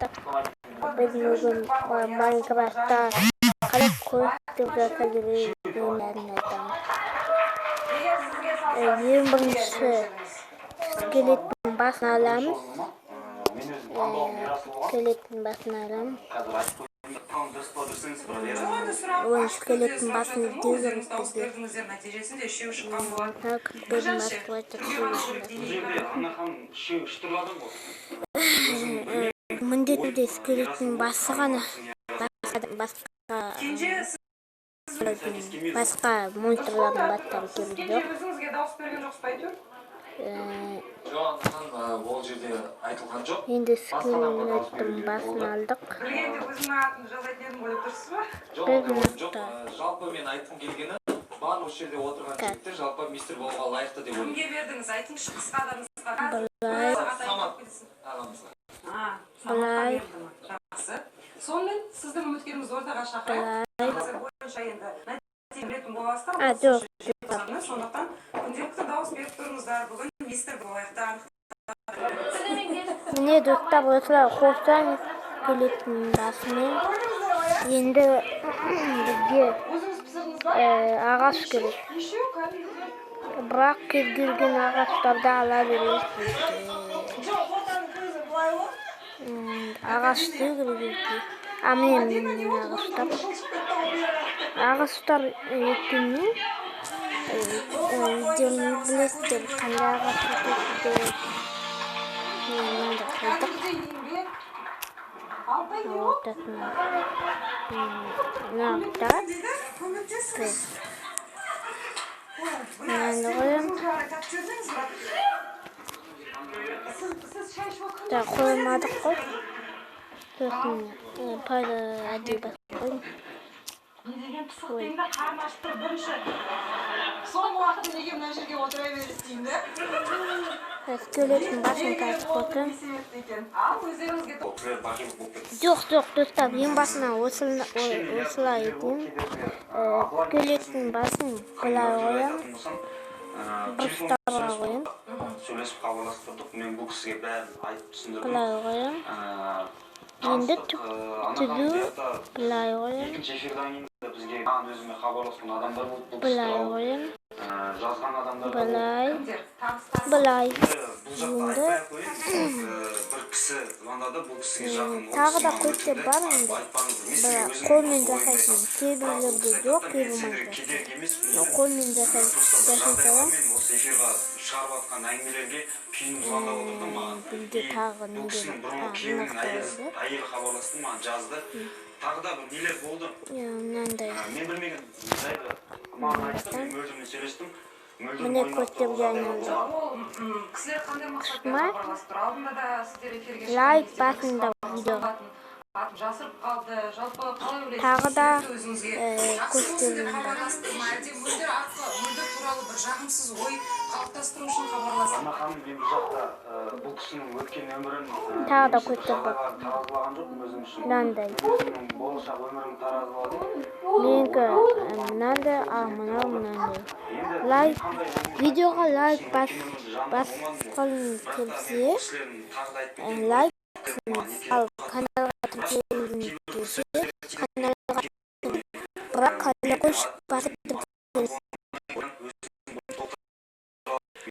Біз бүгін Майнкрафтта қалай көлік жасау керек екенін бәрін айтамыз. Ең бірінші скелеттің басын аламыз. Мен өзім таңдауым мирасы болған. Скелеттің басын аламыз. Қазір айтып қойдым, дұрыс па, дұрыс емес па, Жоқ, енді сұрақ Оның ашық түрде скелеттің сұрап басын жатырмын іздеу ғой, керек өздеріңіз дауыс бізге. бердіңіздер, нәтижесінде үшеуі шыққан болатын. Мына кілттердің Біржан басы ше, былай түрге ғана бөлек Бұл дене жерде, Анна ханым, үшеу, үш түрлі адам ғой. Міндетті түрде скелеттің басы ғана, басқа Кенже, сіз басқа монстрлардың бастары сіз керек Кенже жоқ. өзіңізге дауыс берген жоқсыз ба әйтеуір? Жоқ, Анна ханым, ол жерде айтылған жоқ. Енді Басқа адамға дауыс скелеттің беруге басын болды. алдық. Білгенде өзімнің атын жазатын едім ғой деп тұрсыз ба? Жоқ, Бір ондай ойым жоқ. минутта. Жалпы мен айтқым келгені, барлық осы жерде отырған Так. жігіттер жалпы мистер болуға лайықты деп ойлаймын. Кімге бердіңіз, айтыңызшы, қысқа да нұсқа. Былай. Самат ағамызға. А, Былай. Саматқа берді ма? Жақсы. Сонымен сіздің үміткеріңізді ортаға шақырайық. Былай. Қазір бойынша енді нәтиже білетін боласыздар. А, жоқ. 30 желтоқсаны. Сондықтан күнделікті дауыс беріп тұрыңыздар. Бүгін мистер болайықты анықтап. Міне, достар, осылай қосамыз скелеттің басымен. Енді бізге Өзіңіз пісірдіңіз ба? Ағаш керек. Нешеу кәдімгідей? Бірақ кез келген ағаштарды ала бересіз. Жоқ, ортаның көзі былай ғой. Ағаш іздеу керек бізге. А, міне, міне ағаштар. Ағаштар екенін өздеріңіз білесіздер, қандай ағаш екенін. Міне, мынандай қойдық. Кәдімгідей еңбек. Алтай, не болды? Ортасына мына Дейді, көмектесіңіз. Мынаны қоямын. Тапып жібердіңіз ба? Сіз шай ішіп отқан Так, қоймадық қой. Сосын пайда әдейі басып қойдым. Не деген пысық деймін да, қарны ашып тұр бірінші. Соңғы уақытта неге мына жерге отыра бересіз деймін да. Скелеттің басын тартып қойдым. Не себепті екен? Ал өздеріңізге Ол кісілер бақилық болып кетті. Жоқ, достар, ең басына осылай етемін. Скелеттің басын былай қоямын. Бір ұстарға қоямын. Сөйлесіп, хабарласып тұрдық. Мен бұл кісіге бәрін айтып түсіндірдім. Былай қоямын. Енді Таныстық, түзу Анна ханым, бұл жақта былай қоямын. екінші эфирден кейін де бізге, маған, өзіме хабарласқан адамдар болды бұл кісі Былай туралы. қоямын. Жазған адамдар да болды. Былай. Кімдер? Таныстар. Былай. Енді бұл жақта айтпай ақ қояйын, бір кісі звондады, бұл кісіге жақын. Ол Тағы кісі да маған көктер өтінді, бар енді. айтпаңыз, мен сізге Бірақ өзімнің қолмен ойымды жасайтын айтамын. кейбіреулерде Бірақ ол кісі жоқ, айтады да, кейбір мен сендерге Майнкрафтта. кедергі емеспін. Қолмен жасай Просто бір жасай жағдайлармен саламын. осы эфирға шығарып жатқан әңгімелерге күйім звондап отырды маған. Бізде И тағы бұл нелер кісінің бар? бұрынғы А, күйеуінің мына әйелі қойды. әйелі хабарласты маған, жазды. Тағы да бір нелер болды. Иә, мынандай. Мен білмеген жайды маған айтты. Мен Мөлдірмен сөйлестім. Мөлдір Міне, мойындап көктемге ол жағдайлар айналды. болған. Ол кісілер қандай мақсатпен Ма? хабарласып тұр? Алдында да сіздер эфирге шыққан Лайк кезде бір кісі басыңдар хабарласқан видеоға. болатын. Атын жасырып қалды. Жалпы қалай ойлайсыз? Тағы да, Себепті өзіңізге жақсы болсын көктемге деп хабарласты ма, әлде Мөлдір арқылы, Мөлдір туралы бір жағымсыз ой қалыптастыру үшін хабарласты? Анна ханым, мен бұл жақта бұл кісінің өткен өмірін, Тағы да немесе көктем бар. жағдайларын таразылаған жоқпын өзім үшін. Мынандай. Мен өзімнің болашақ өмірімді таразыладым. Менікі мынандай, а мынау мынандай. Енді Лайк, қандай өмір видеоға лайк бас өткен өмірді жаным басқың болмадым ғой. Бірақ та мен келсе, бұл кісілердің тағы да айтып кетейін, лайк маған ал каналға тіркелгіңіз келсе,